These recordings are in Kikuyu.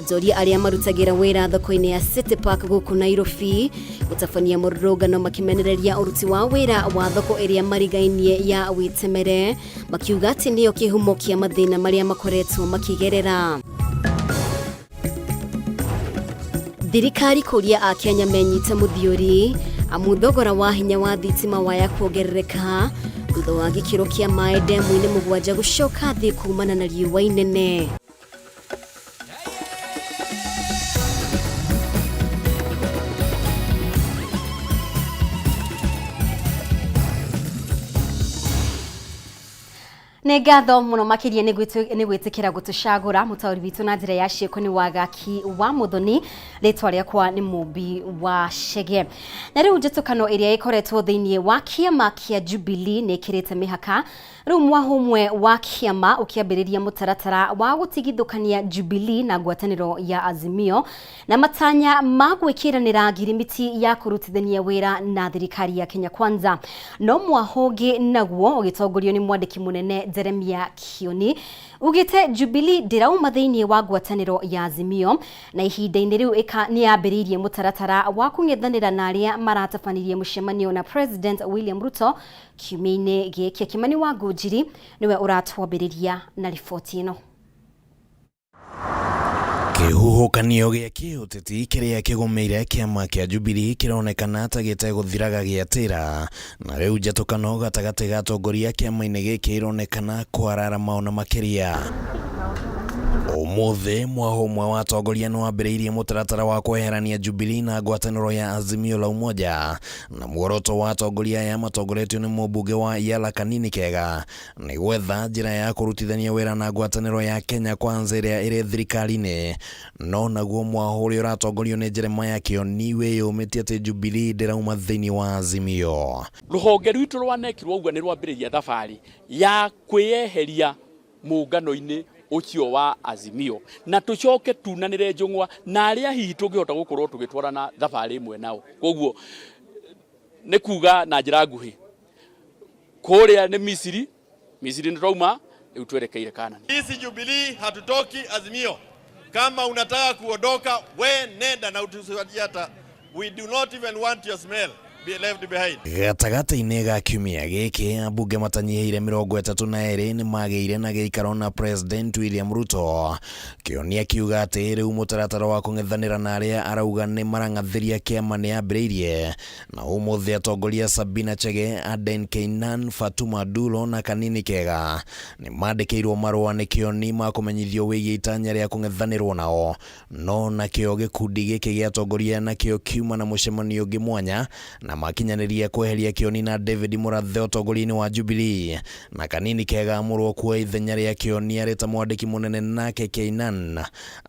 Onjoria arĩa marutagĩra wĩra thoko-inĩ ya City Park gũkũ Nairobi gũtabania mũrũrũngano makĩmenereria ũruti wa wĩra wa thoko ĩrĩa marigainie ya Wĩtemere, makiuga atĩ nĩyo kĩhumo kĩa mathĩna marĩa makoretwo makĩgerera. Thirikari kũria Akenya menyite mũthiũri amu thogora wa hinya wa thitima waya kuongerereka thutha wa gĩkĩro kĩa maĩ ndemu-inĩ 7 gũcoka thĩ kumana na riũa inene. Nĩ ngatho mũno makĩria nĩ gwĩtĩkĩra gũtũcagũra. Mũtaũri witũ na njĩra ya ciĩko nĩ Wagaki wa Mũthoni, rĩtwa rĩakwa nĩ Mũmbi wa Chege. Na rĩu njĩtũkano ĩrĩa ĩkoretwo thĩinĩ wa kĩama kĩa Jubilee nĩ ĩkĩrĩte mĩhaka. Rĩu mwaho ũmwe wa kĩama ũkĩambĩrĩria mũtaratara wa gũtigithũkania Jubilee na ngwatanĩro ya Azimio na matanya ma gwĩkĩranĩra ngirimiti ya kũrutithania wĩra na thirikari ya Kenya Kwanza. No mwaho ũngĩ naguo ũgĩtongorio nĩ mwandĩki mũnene Jeremiah Kioni ugĩte Jubilee ndĩrauma thĩinĩ wa ngwatanĩro ya Azimio na ihinda-inĩ rĩu nĩ yambĩrĩirie mũtaratara wa kũng'ethanĩra na arĩa maratabanirie mũcemanio na President William Ruto kiumia-inĩ gĩkĩ. Kimani wa Ngũnjiri nĩwe ũratwambĩrĩria na riboti ĩno. Kĩhuhũkanio gĩa kĩũteti kĩrĩa kĩgũmĩire kĩama kĩa Jubilee kĩronekana ta gĩtegũthiraga gĩatĩra, na rĩu njatũkano gatagatĩ ga atongoria kĩama-inĩ gĩkĩ ironekana kwararama ona makĩria. Ũmũthĩ mwaho ũmwe wa atongoria nĩ wambĩrĩirie mũtaratara wa kweherania Jubilee na ngwatanĩro ya Azimio la Umoja, na muoroto wa atongoria aya matongoretio nĩ mũmbunge wa Yala Kanini Kega nĩ gwetha njĩra ya kũrutithania wĩra na ngwatanĩro ya Kenya Kwanza ĩrĩa ĩrĩ thirikari-inĩ. No naguo mwaho ũrĩa ũratongorio nĩ Jeremiah Kĩoni wĩyũmĩtie atĩ Jubilee ndĩrauma thĩinĩ wa Azimio. Rũhonge rwitũ rwa NEC rwauga nĩ rwambĩrĩria thabarĩ ya kwĩyeheria mũngano-inĩ ũcio wa Azimio, na tũcoke tunanĩre njũng'wa na arĩa hihi tũngĩhota gũkorwo tũgĩtwarana thabarĩ ĩmwe nao. Koguo nĩ kuga na njĩra nguhĩ, kũrĩa nĩ Misiri, Misiri nĩ twauma, rĩu twerekeire Kanani. Sisi Jubilee hatutoki Azimio. Kama unataka kuondoka we nenda na utusaidie hata. We do not even want your smell be left behind. Gatagatĩ-inĩ ga kiumia gĩkĩ, ambunge matanyihĩire 32 nĩ magĩire na gĩikaro na President William Ruto. Kĩoni akiuga atĩ rĩu mũtaratara wa kũng'ethanĩra na arĩa arauga nĩ marang'athĩria kĩama nĩ ambĩrĩirie, na ũmũthĩ atongoria Sabina Chege, Aden Keynan, Fatuma Dulo na Kanini Kega nĩ mandĩkĩirwo marũa nĩ Kĩoni ma kũmenyithio wĩgiĩ itanya rĩa kũng'ethanĩrwo nao. No nakĩo gĩkundi gĩkĩ gĩa atongoria nakĩo kiuma na mũcemanio ũngĩ mwanya na makinyanĩria kweheria Kĩoni na David Mũrathe ũtongoria-inĩ wa Jubilee, na Kanini Kega amũrwo kuoya ithenya rĩa Kĩoni arĩ ta mwandĩki mũnene nake Keynan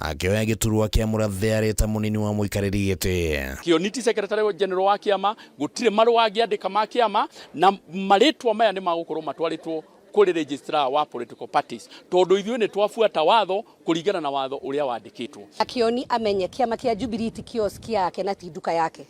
akĩoya gĩturwa kĩa Mũrathe arĩ ta mũnini wa mũikarĩri gĩtĩ. Kĩoni ti secretary general wa kĩama, gũtirĩ marũa angĩandĩka ma kĩama, na marĩtwa maya nĩ magũkorwo matwarĩtwo kũrĩ registrar wa political parties, tondũ ithuĩ nĩ twabuata watho kũringana na watho ũrĩa wandĩkĩtwo. Kĩoni amenye kĩama kĩa Jubilee ti kiosk yake na ti nduka yake,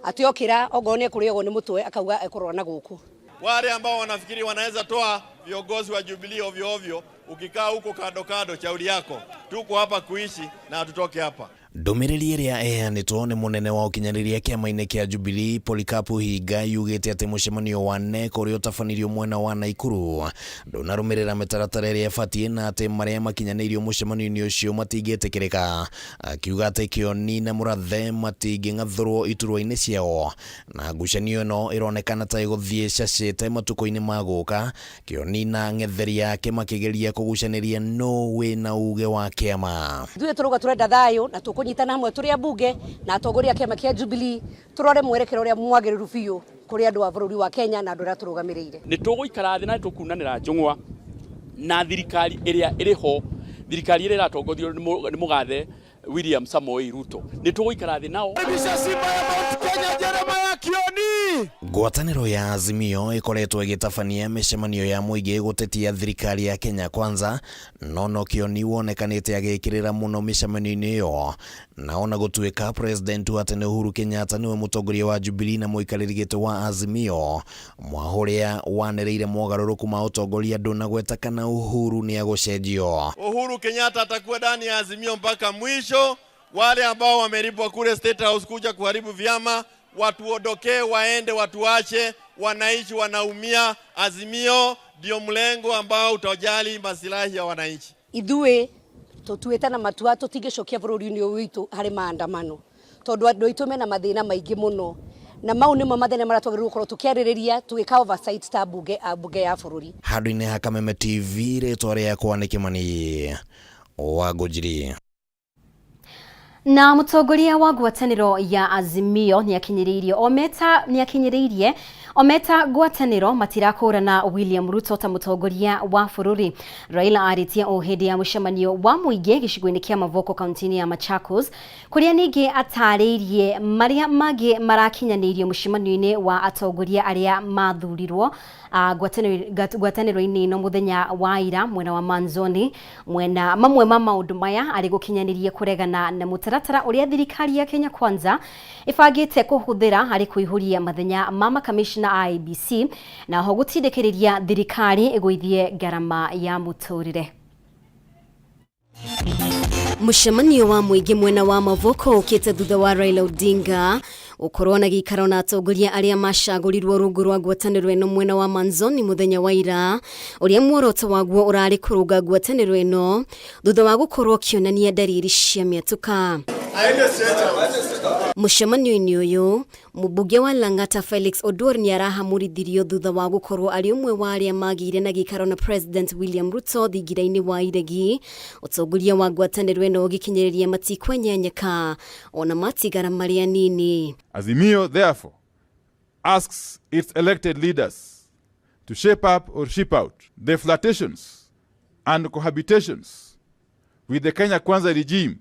atĩ okĩra ongorwo nĩ ekũrĩagwo nĩ mũtwe akauga ekũrora na gũkũ. Wale ambao wanafikiri wanaweza toa viongozi wa Jubilee ovyo ovyo, ukikaa huko kando kando, shauri yako. Tuko hapa kuishi na hatutoke hapa. Ndũmĩrĩri ĩrĩa ĩheanĩtwo nĩ mũnene wa ũkinyanĩria kĩama-inĩ kĩa Jubilee Polycarp Hinga yugĩte atĩ mũcemanio wa NEC ũrĩa ũtabanirio mwena wa Naikuru ndũnarũmĩrĩra mĩtaratara ĩrĩa ĩbatiĩ na atĩ marĩa makinyanĩirio mũcemanio-inĩ ũcio matingĩtĩkĩrĩka, akiuga atĩ Kĩoni na Mũrathe matingĩng'athũrwo iturwa-inĩ ciao na ngucanio ĩno ĩronekana ta ĩgũthiĩ ĩcacĩte matukũ-inĩ ma gũka, Kĩoni na ang'etheri ake makĩgeria kũgucanĩria nũ wĩna uge wa kĩama. Ithuĩ tũrauga tũrenda thayũ na tũkũnyitana hamwe tũrĩ ambunge na atongoria a kĩama kĩa Jubilee tũrore mwerekera ũrĩa mwagĩrĩru biũ kũrĩ andũ a bũrũri wa Kenya na andũ arĩa tũrũgamĩrĩire. Nĩ tũgũikara thĩ na nĩ tũkunanĩra njũng'wa na thirikari ĩrĩa ĩrĩ ho, thirikari ĩrĩa ĩratongorio nĩ mũgathe William Samoei Ruto. Nĩ tũgũikara thĩ nao. Karibisha Simba ya Mount Kenya. Kenya Jeremiah Kioni. Ngwatanĩro ya Azimio ĩkoretwo ĩgĩtabania mĩcemanio ya mũingĩ gũtetia thirikari ya Kenya Kwanza, no no Kioni wonekanĩte agĩkĩrĩra mũno mĩcemanio-inĩ ĩyo, na ona gũtuĩka President wa tene Uhuru Kenyatta nĩwe mũtongoria wa Jubilee na mũikarĩri gĩtĩ wa Azimio, mwaho ũrĩa wanĩrĩire mogarũrũku ma ũtongoria ndũnagweta kana Uhuru nĩegũcenjio. Uhuru Kenyatta atakuwa ndani ya Azimio mpaka mwisho. Wale ambao wamelipwa kule State House kuja kuharibu vyama watuondokee, waende, watuache. Wananchi wanaumia. Azimio ndio mlengo ambao utajali masilahi ya wananchi. Ithuĩ tũtuĩte na matua tũtingĩcokia bũrũri-inĩ ũyũ witũ harĩ maandamano tondũ andũ aitũ mena mathĩna maingĩ mũno, na mau nĩmo mathĩna marĩa twagĩrĩirwo gũkorwo tũkĩarĩrĩria tũgĩka oversight ta bunge a bunge ya bũrũri. Handũ-inĩ ha Kameme TV, rĩtwa rĩakwa nĩ Kĩmani wa Ngũnjiri. Na mũtongoria wa ngwatanĩro ya Azimio nĩakinyĩrĩirie ometa ngwatanĩro matirakũrana William Ruto ta mũtongoria wa bũrũri. Raila arĩtie o hĩndĩ ya mũcemanio wa mũingĩ gĩcigo-inĩ kĩa Mavoko kaunti-inĩ ya Machakos, kũrĩa ningĩ atarĩirie marĩa mangĩ marakinyanĩirio mũcemanio-inĩ wa atongoria arĩa mathurirwo ngwatanĩro-inĩ ĩno mũthenya wa ira mwena wa Manzoni. Mwena mamwe ma maũndũ maya arĩ gũkinyanĩria kũregana na mũtaratara ũrĩa thirikari ya Kenya Kwanza ĩbangĩte kũhũthĩra harĩ kũihũria mathenya ma makamishna a IEBC, na ho gũtindĩkĩrĩria thirikari ĩgũithie ngarama ya mũtũrĩre. Mũcemanio wa mũingĩ mwena wa Mavoko ũkĩte thutha wa Raila Odinga ũkorwo na gĩikaro na atongoria arĩa macagũrirwo rungu rwa ngwatanĩro ĩno mwena wa Manzoni mũthenya wa ira, ũrĩa muoroto waguo ũrarĩ kũrũnga ngwatanĩro ĩno thutha wa gũkorwo ũkĩonania ndariri cia mĩatũka. Mũcemanio-inĩ ũyũ, mũmbunge wa Lang'ata Felix Oduor nĩarahamũrithirio thutha wa gũkorwo arĩ ũmwe wa arĩa magĩire na gĩikaro na President William Ruto thingira-inĩ wa iregi. Ũtongoria wa ngwatanĩro ĩno ũgĩkinyĩrĩria matikwenyenyeka ona matigara marĩ anini. Azimio therefore asks its elected leaders to shape up or ship out the flirtations and cohabitations with the Kenya Kwanza regime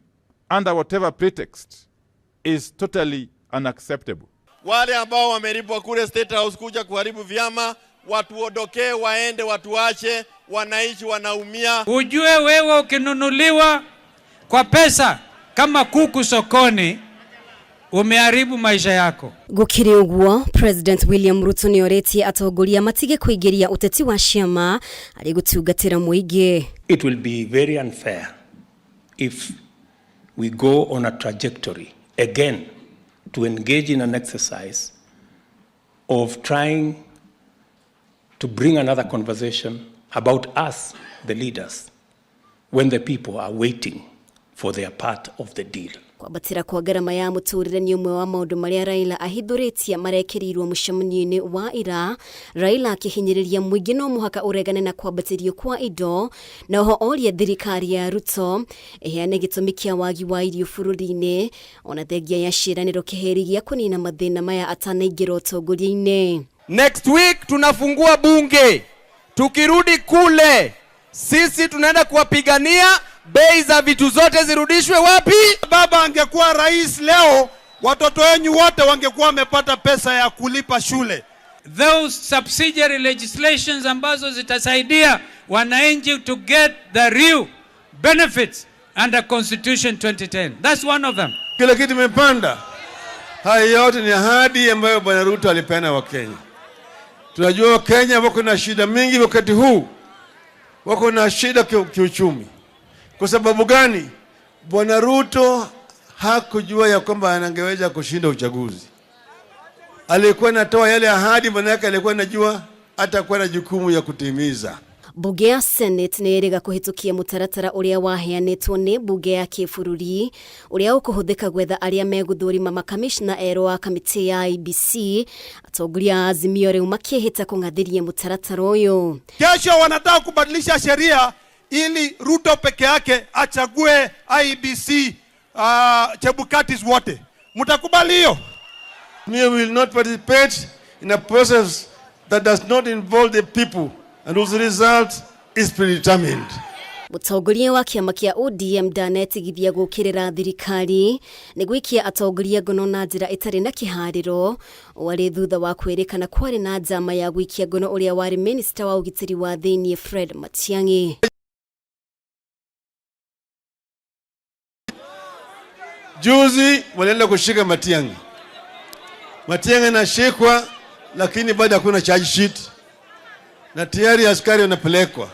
under whatever pretext is totally unacceptable. Wale ambao wamelipwa kule State House kuja kuharibu vyama watuondokee, waende, watuache. Wananchi wanaumia. Ujue wewe ukinunuliwa kwa pesa kama kuku sokoni, umeharibu maisha yako. Gũkĩrĩ ũguo, President William Ruto nĩorĩtie atongoria matige kũingĩria ũteti wa ciama harĩ gũtungatĩra mũingĩ. It will be very unfair if we go on a trajectory again to engage in an exercise of trying to bring another conversation about us, the leaders, when the people are waiting for their part of the deal. Kwambatĩra kwa ngarama ya mũtũrĩre nĩ ũmwe wa maũndũ marĩa Raila ahithũrĩtie marekĩrirwo mũcemanio-inĩ wa ira. Raila akĩhinyĩrĩria mũingĩ no mũhaka ũregane na kwambatĩrio kwa indo, na oho oria thirikari ya Ruto ĩheane gĩtũmi kĩa wagi wa irio bũrũri-inĩ, ona thengia ya ciĩranĩro kĩheri gĩa kũnina mathĩna maya atanaingĩra ũtongoria-inĩ. Next week tunafungua bunge, tukirudi kule sisi tunaenda kuwapigania bei za vitu zote zirudishwe wapi? Baba angekuwa rais leo, watoto wenyu wote wangekuwa wamepata pesa ya kulipa shule. Those subsidiary legislations ambazo zitasaidia wananchi to get the real benefits under Constitution 2010. That's one of them. Kila kitu imepanda. Haya yote ni ahadi ambayo Bwana Ruto alipeana Wakenya. Tunajua Wakenya wako na shida mingi wakati huu, wako na shida kiuchumi. Kwa sababu gani? Bwana Ruto hakujua ya kwamba angeweza kushinda uchaguzi. Alikuwa anatoa yale ahadi, maana yake alikuwa anajua atakuwa na jukumu ya kutimiza. Bunge ya Senate nĩ ĩrĩga kũhĩtũkia mũtaratara ũrĩa waheanĩtwo nĩ bunge ya kĩbũrũri ũrĩa ũkũhũthĩka gwetha arĩa megũthũrima makamishna erũ a kamĩtĩ ya IEBC. Atongoria a Azimio rĩu makĩhĩta kũng'athĩria mũtaratara ũyũ. Kesho wanataka kubadilisha sheria ili Ruto peke yake achague IEBC Chebukatis wote. Mtakubali hiyo? We will not participate in a process that does not involve the people and whose result is predetermined. Mũtongoria wa kĩama kĩa ODM ndanetigithia gũkĩrĩra thirikari nĩ gwĩkia atongoria ngono na njĩra ĩtarĩ na kĩharĩro warĩ thutha wa kwĩrĩkana kwarĩ na njama ya gwĩkia ngono ũrĩa warĩ minista wa ũgitĩri wa thĩinĩ Fred Matiang'i. Juzi walienda kushika Matiang'i. Matiang'i anashikwa, lakini bado hakuna charge sheet, na tayari askari wanapelekwa.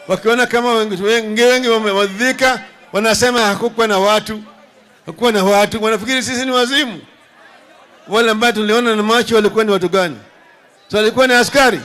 Wakiona kama wengi wengi wamewadhika, wanasema hakukuwa na watu, hakukuwa na watu. Wanafikiri sisi ni wazimu. Wale ambao tuliona na macho walikuwa ni watu gani? So walikuwa ni askari.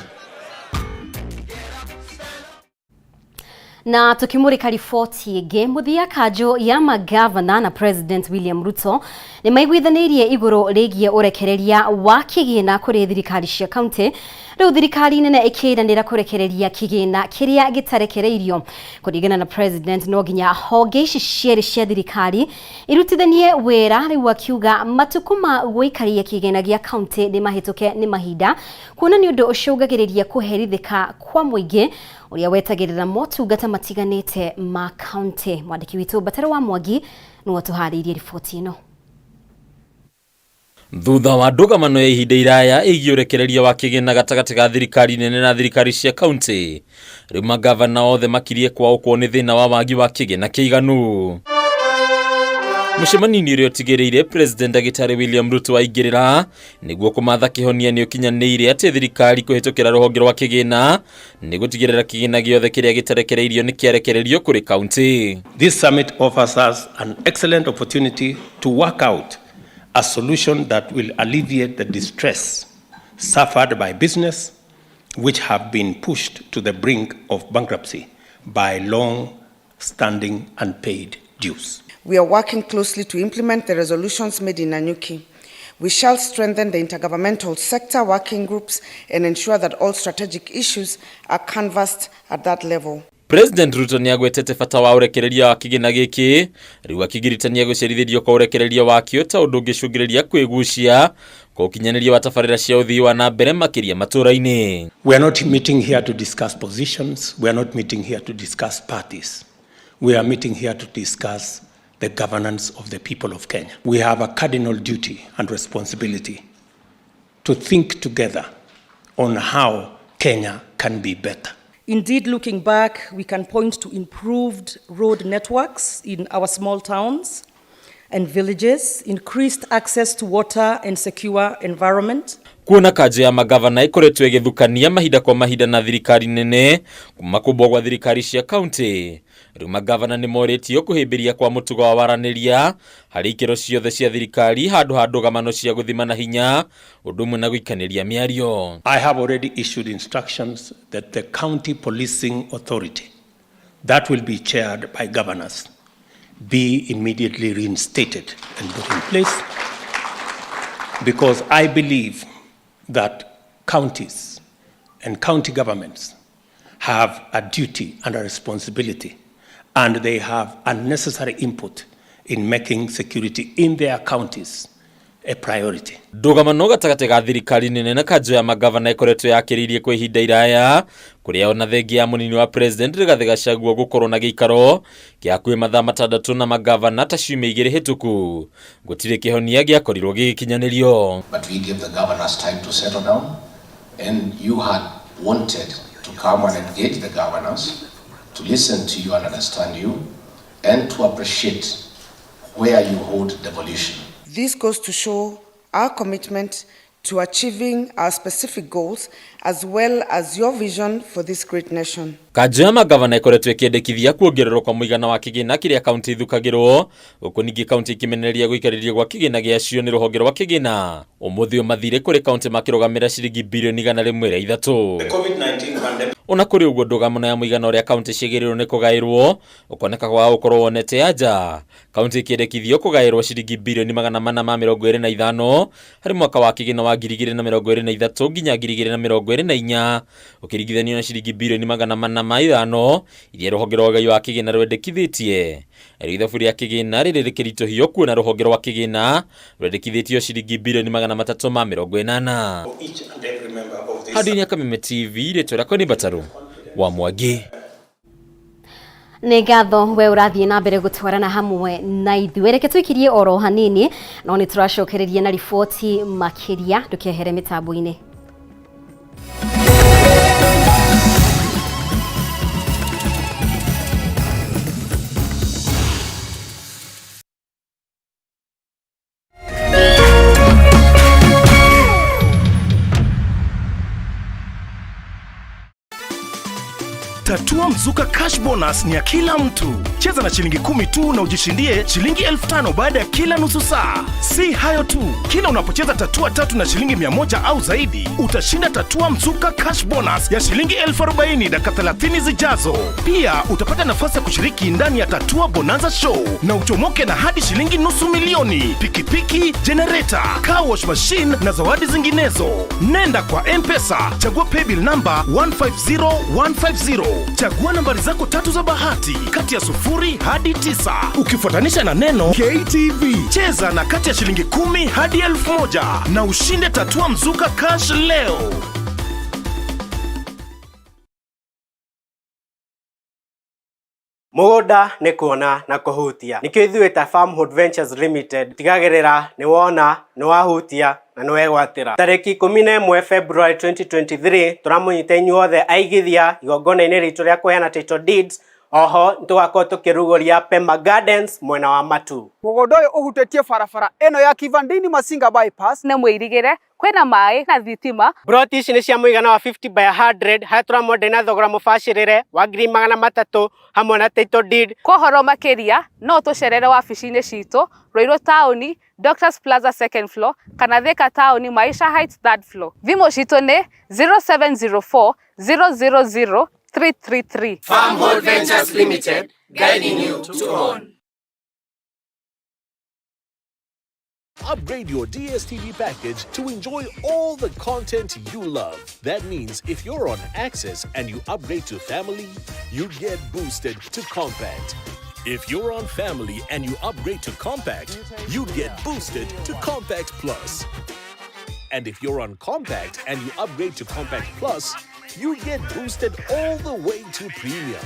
Na tukimurika riboti ĩngĩ mũthia kanjũ ya magavana na President William Ruto nĩ maiguithanĩirie igũrũ rĩgiĩ ũrekereria wa kĩgĩna kũrĩ thirikari cia kaunti. Rĩu thirikari nene ĩkĩranĩra kũrekereria kĩgĩna kĩrĩa gĩtarekereirio. Kũringana na President, no nginya honge ici cierĩ cia thirikari irutithanie wĩra. Rĩu akiuga matukũ ma gũikaria kĩgĩna gĩa kaunti nĩ mahĩtũke nĩ mahinda, kuona nĩ ũndũ ũcũngagĩrĩria kũherithĩka kwa mũingĩ ũrĩa wetagĩrĩra motungata matiganĩte ma kaunti. Mwandĩki witũ Batara wa Mwangi nĩwe ũtũharĩirie riboti ĩno. Thutha wa ndũgamano ya ihinda iraya ĩgiĩ ũrekereria wa kĩgĩna gatagatĩ ga thirikari nene na thirikari cia kaunti, rĩu magavana othe makirie kwaũkwo nĩ thĩna wa wagi wa kĩgĩna kĩiganu. Mũcemanio-inĩ ũrĩa ũtigĩrĩire President Ndagĩtarĩ William Ruto aingĩrĩra nĩguo kũmatha kĩhonia nĩ ũkinyanĩire atĩ thirikari kũhĩtũkĩra rũhonge rwa kĩgĩna nĩ gũtigĩrĩra kĩgĩna gĩothe kĩrĩa gĩtarekereirio nĩ kĩarekererio kũrĩ kaunti. This summit offers us an excellent opportunity to work out a solution that will alleviate the distress suffered by business which have been pushed to the brink of bankruptcy by long-standing unpaid dues. We are working closely to implement the resolutions made in Nanyuki. We shall strengthen the intergovernmental sector working groups and ensure that all strategic issues are canvassed at that level. President Ruto nĩ agwetete bata wa ũrekereria wa kĩgĩna gĩkĩ, rĩu akĩgiritania gũcerithĩrio kwa ũrekereria wakĩo ta ũndũ ũngĩcũngĩrĩria kwĩgucia kwa ũkinyanĩria wa tabarĩra cia ũthii wa na mbere makĩria matũũra-inĩ. We are not meeting here to discuss positions. We are not meeting here to discuss parties. We are meeting here to discuss the governance of the people of Kenya. We have a cardinal duty and responsibility to think together on how Kenya can be better. Indeed, looking back, we can point to improved road networks in our small towns and villages, increased access to water and secure environment. Kuona kanjũ ya magavana ĩkoretwo ĩgĩthukania mahinda kwa mahinda na thirikari nene kuma kũmbwo gwa thirikari cia kaunti, rĩu magavana nĩ morĩtio kũhĩmbĩria kwa mũtugo wa waranĩria harĩ ikĩro ciothe cia thirikari handũ ha ndũgamano cia gũthima na hinya ũndũ ũmwe na gũikanĩria mĩario. I have already issued instructions that the county policing authority that will be chaired by governors be immediately reinstated and put in place, because I believe that counties and county governments have a duty and a responsibility, and they have a necessary input in making security in their counties a priority. Ndũgamano gatagatĩ ga thirikari nene na kanjũ ya magavana ĩkoretwo yakĩrĩirie kwa ihinda iraya, kũrĩa ona thengia ya mũnini wa President Rigathĩ Gachagua gũkorwo na gĩikaro kĩa hakuhĩ mathaa 6 na magavana ta ciumia 2 hĩtũku, gũtirĩ kĩhonia gĩakorirwo gĩgĩkinyanĩrio. But we gave the governors time to settle down, and you had wanted to come and engage the governors, to listen to you and understand you, and to appreciate where you hold devolution. This goes to show our commitment to achieving our specific goals as well as your vision for this great nation. Kanjũ ya magavana ĩkoretwo ĩkĩendekithia kuongererwo kwa mũigana wa kĩgĩna kĩrĩa kaunti ithukagĩrwo, gũkũ ningĩ kaunti ikĩmenereria gũikarĩrio gwa kĩgĩna gĩacio nĩ rũhonge rwa kĩgĩna. Ũmũthĩ mathire kũrĩ kaunti makĩrũgamĩra ciringi birioni 103. The COVID-19 pandemic. Ona kũrĩ ũguo, ndũgamano ya mũigana ũrĩa kaunti ciagĩrĩirwo nĩ kũgaĩrwo ũkoneka kwaga gũkorwo wonete anja, kaunti ikĩendekithio kũgaĩrwo ciringi birioni 425 harĩ mwaka wa kĩgĩna wa 2023 nginya 2024, ũkĩringithanio na ciringi birioni 405 iria rũhonge rwa ũgai wa kĩgĩna rwendekithĩtie. Rĩu ithabu rĩa kĩgĩna rĩrĩ rĩkĩritũhio kuona rũhonge rwa kĩgĩna rwendekithĩtio ciringi birioni 380. Each and every member of this Handũ-inĩ ya Kameme TV, rĩtwa rĩakwa nĩ Mbataru wa Mwangi. Nĩ ngatho we ũrathiĩ na mbere gũtwarana hamwe na ithuĩ. Reke tũikirie oro hanini, no nĩ tũracokereria na riboti makĩria, ndũkehere mĩtambo-inĩ. Tatua Mzuka Cash Bonus ni ya kila mtu. Cheza na shilingi 10 tu na ujishindie shilingi 5,000 baada ya kila nusu saa. Si hayo tu, kila unapocheza tatua 3 na shilingi 100 au zaidi, utashinda Tatua Mzuka Cash Bonus ya shilingi 40,000 dakika 30 zijazo. Pia utapata nafasi ya kushiriki ndani ya Tatua Bonanza Show na uchomoke na hadi shilingi 500,000, pikipiki, generator, car wash machine na zawadi zinginezo. Nenda kwa M-Pesa, chagua paybill number 150150. Chagua nambari zako 3 za bahati kati ya 0 hadi 9 ukifuatanisha na neno KTV. Cheza na kati ya shilingi 10 hadi 1,000 na ushinde Tatua Mzuka Cash leo. Mũgũnda nĩ kuona na kũhutia, nĩkĩo ithuĩ ta Farmhold Ventures Limited tigagĩrĩra nĩ wona, nĩ wahutia na nĩ wegwatĩra. Tarĩki 11 February 2023 tũramũnyita inyuothe aigithia igongona-inĩ ritũ rĩa kũheana title deeds. Oho nĩtũgakorwo tũkĩrugũria Pema Gardens mwena wa Matu. Mũgũnda ũyũ ũhutĩtie barabara ĩno ya Kivandini Masinga bypass. Nĩ mwĩrigĩre kwĩna maĩ na thitima. Broti ici nĩ cia mũigana wa 50 by 100 harĩa tũramwenderia na thogora mũbacĩrĩre wa 300,000 hamwe na title deed. Kwa ũhoro makĩria no tũcerere wabici-inĩ citũ Ruiru taũni Doctors Plaza second floor kana Thika taũni Maisha Heights third floor. Thimũ citũ nĩ 0704 000 333. Farmhold Ventures Limited, guiding you to own. Upgrade your DSTV package to enjoy all the content you love. That means if you're on Access and you upgrade to Family, you get boosted to Compact. If you're on Family and you upgrade to Compact, you get boosted to Compact Plus. And if you're on Compact and you upgrade to Compact Plus, you get boosted all the way to Premium.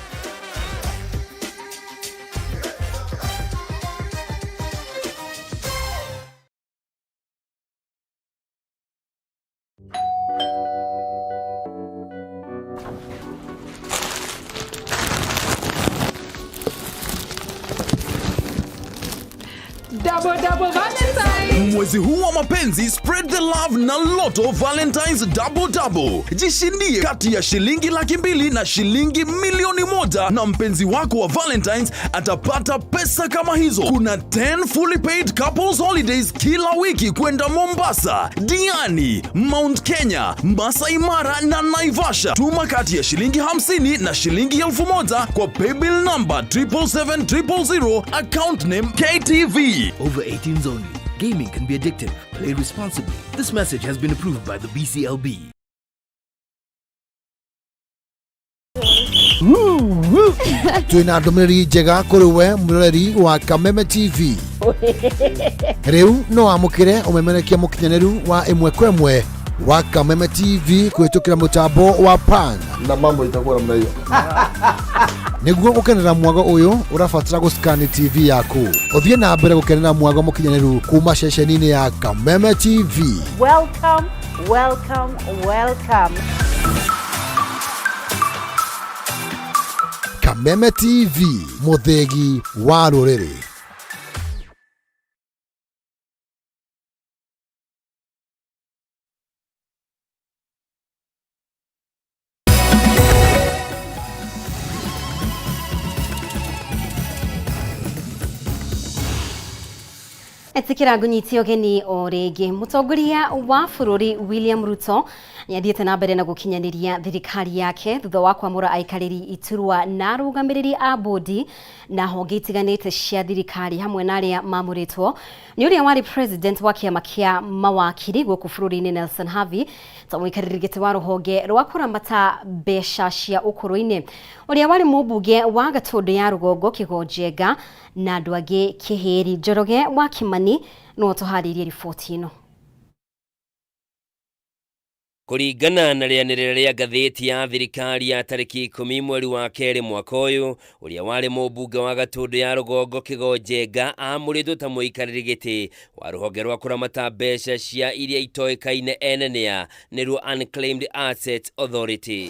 Double, double Valentine. Mwezi huu wa mapenzi, spread the love na Lotto Valentine's Double Double. Jishindie kati ya shilingi 200,000 na shilingi 1,000,000 na mpenzi wako wa Valentine's atapata pesa kama hizo. Kuna 10 fully paid couples holidays kila wiki kwenda Mombasa, Diani, Mount Kenya, Masai Mara na Naivasha. Tuma kati ya shilingi 50 na shilingi 1,000 kwa paybill number triple seven triple zero, account name KTV. Over 18s only. Gaming can be addictive. Play responsibly. This message has been approved by the BCLB. Twina ndũmĩrĩri njega kũrĩ we mwĩroreri wa Kameme TV. Rĩu no wamũkĩre ũmemerekia mũkinyanĩru wa ĩmwe kwa ĩmwe wa Kameme TV kũhĩtũkĩra mũtambo wa Pan. Na mambo itakuwa namna hiyo. Nĩguo gũkenera mwago ũyũ ũrabatara gũscan TV yaku. Ũthiĩ na mbere gũkenera mwago mũkinyanĩru kuma ceceni-inĩ ya Kameme TV. Welcome, welcome, welcome. Kameme TV, mũthĩgi wa rũrĩrĩ. Etikira ngũnyitie ũgeni o rĩngĩ. Mũtongoria wa bũrũri William Ruto nĩathiĩte na mbere na gũkinyanĩria thirikari yake thutha wa kwamũra aikarĩri iturwa na arũgamĩrĩri a bodi na honge itiganĩte cia thirikari hamwe na arĩa mamũrĩtwo nĩ ũrĩa warĩ president wa kĩama kĩa mawakiri gũkũ bũrũri-inĩ Nelson Havi ta mũikarĩri gĩtĩ wa rũhonge rwa kũramata mbeca cia ũkũrũ-inĩ, ũrĩa warĩ mũmbunge wa Gatũndũ ya rũgongo Kĩgonjenga na andũ angĩ Kĩhĩri. Njoroge wa Kimani no tũharĩrie riboti ĩno. Kũringana na rĩanĩrĩra rĩa ngathĩti ya thirikari ya tarĩki 10 mweri wa 2 mwaka ũyũ, ũrĩa warĩ mũmbunge wa Gatũndũ ya rũgongo Kĩgo Njenga amũrĩtwo ta mũikarĩri gĩtĩ wa rũhonge rwa kũramata mbeca cia iria itoĩkaine ene nĩa nĩruo Unclaimed Assets Authority.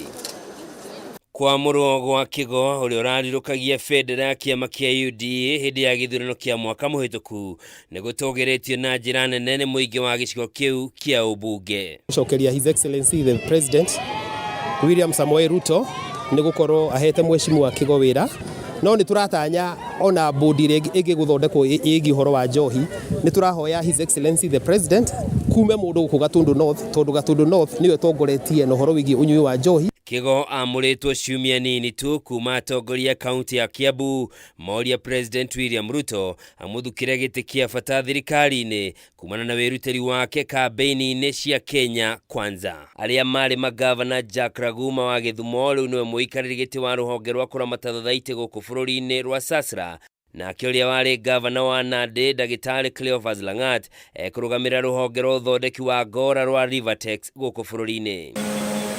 Kwamũrwo gwa Kĩgo ũrĩa ũrarirũkagia bendera ya kĩama kĩa UDA hĩndĩ ya gĩthurano kĩa mwaka mũhĩtũku nĩ gũtũgĩrĩtio na njĩra nene nĩ mũingĩ wa gĩcigo kĩu kĩa ũmbunge. Gũcokeria His Excellency the President William Samoei Ruto nĩ gũkorwo ahete mheshimiwa Kĩgo wĩra, no nĩ tũratanya ona bodi ĩrĩa ĩngĩgũthondekwo ĩgiĩ ũhoro wa njohi, nĩ tũrahoya His Excellency the President kume mũndũ gũkũ Gatundu North, tondũ Gatundu North nĩyo ĩtongoretie na ũhoro wĩgiĩ ũnyui wa njohi. Kĩgo amũrĩtwo ciumia nini tu kuma atongoria kaunti ya Kiambu moria President William Ruto amuthukire gĩtĩ kĩa bata thirikari-inĩ kumana na wĩrutĩri wake kambĩini-inĩ cia Kenya Kwanza. Arĩa marĩ magavana Jack Raguma wa Gĩthumo rĩu nĩwe mũikarĩri gĩtĩ wa rũhonge rwa kũramata thothaitĩ gũkũ bũrũri-inĩ rwa SASRA, nake ũrĩa warĩ gavana wa Nandi Ndagĩtarĩ Cleophas Lang'at ekũrũgamĩrĩra rũhonge rwa ũthondeki wa ngora rwa Rivatex gũkũ bũrũri-inĩ.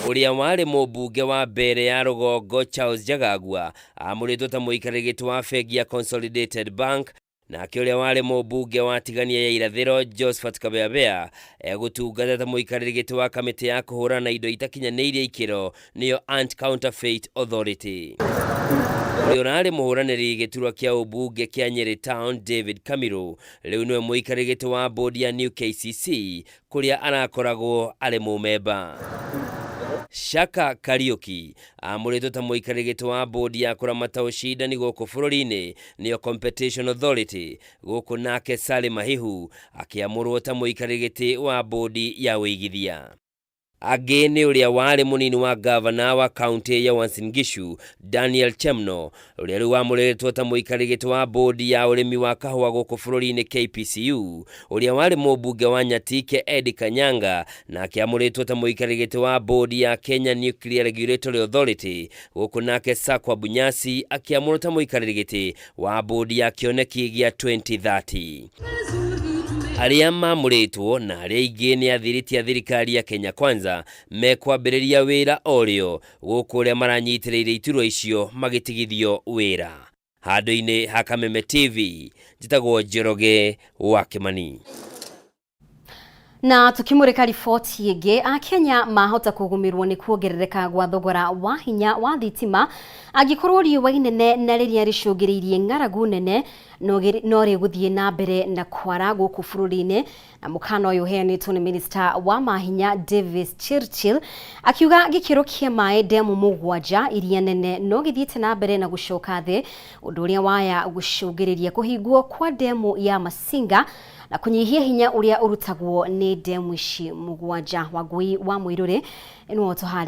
Ũrĩa warĩ mũmbunge wa mbere ya rũgongo Charles Njagagua amũrĩtwo ta mũikarĩri gĩtĩ wa bengi ya Consolidated Bank, nake ũrĩa warĩ mũmbunge wa Tigania ya irathĩro Josephat Kabeabea egũtungata ta mũikarĩri gĩtĩ wa kamĩtĩ ya kũhũrana na indo itakinyanĩirie ikĩro nĩyo Anti-Counterfeit Authority. Ũrĩa ũrarĩ mũhũranĩri gĩturwa kĩa ũmbunge kĩa Nyeri Town David Kamiru rĩu nĩwe mũikarĩri gĩtĩ wa bodi ya New KCC kũrĩa arakoragwo arĩ mũmemba. Shaka Kariuki amũrĩtwo ta mũikarĩri gĩtĩ wa bodi ya kũramata ũcindani gũkũ bũrũri-inĩ nĩyo Competition Authority, gũkũ nake Salim Mahihu akĩamũrwo ta mũikarĩri gĩtĩ wa bodi ya ũigithia. Angĩ nĩ ũrĩa warĩ mũnini wa gavana wa kaunti ya Uasin Gishu Daniel Chemno ũrĩa rĩu wamũrĩtwo ta mũikarĩri gĩtĩ wa bodi ya ũrĩmi wa kahũa gũkũ bũrũri-inĩ KPCU, ũrĩa warĩ mũmbunge wa Nyatike Eddie Kanyanga nake amũrĩtwo ta mũikarĩri gĩtĩ wa bodi ya Kenya Nuclear Regulatory Authority, gũkũ nake Sakwa Bunyasi akĩamũrwo ta mũikarĩri gĩtĩ wa bodi ya kĩoneki gĩa 2030. Arĩa mamũrĩtwo na arĩa aingĩ nĩ athiriti a thirikari ya Kenya Kwanza mekwambĩrĩria wĩra orĩo gũkũ ũrĩa maranyitĩrĩire iturwa icio magĩtigithio wĩra. Handũ-inĩ ha Kameme TV njĩtagwo Njoroge wa Kĩmani. Na tukimurika riboti ĩngĩ, Akenya mahota kũgũmĩrwo nĩ kuongerereka gwa thogora wa hinya wa thitima angĩkorwo riũa inene na rĩrĩa rĩcũngĩrĩirie ng'aragu nene no rĩgũthiĩ na mbere na kwara gũkũ bũrũri-inĩ. Na mũkana ũyũ ũheanĩtwo nĩ minista wa mahinya Davis Chirchir akiuga gĩkĩro kĩa maĩ ndemu 7 iria nene no gĩthiĩte na mbere na gũcoka thĩ, ũndũ ũrĩa waya gũcũngĩrĩria kũhingwo kwa ndemu ya Masinga na kũnyihia hinya ũrĩa ũrutagwo nĩ ndemu ici 7. Wangui wa Mũirũrĩ nĩwe ũtũharĩirie.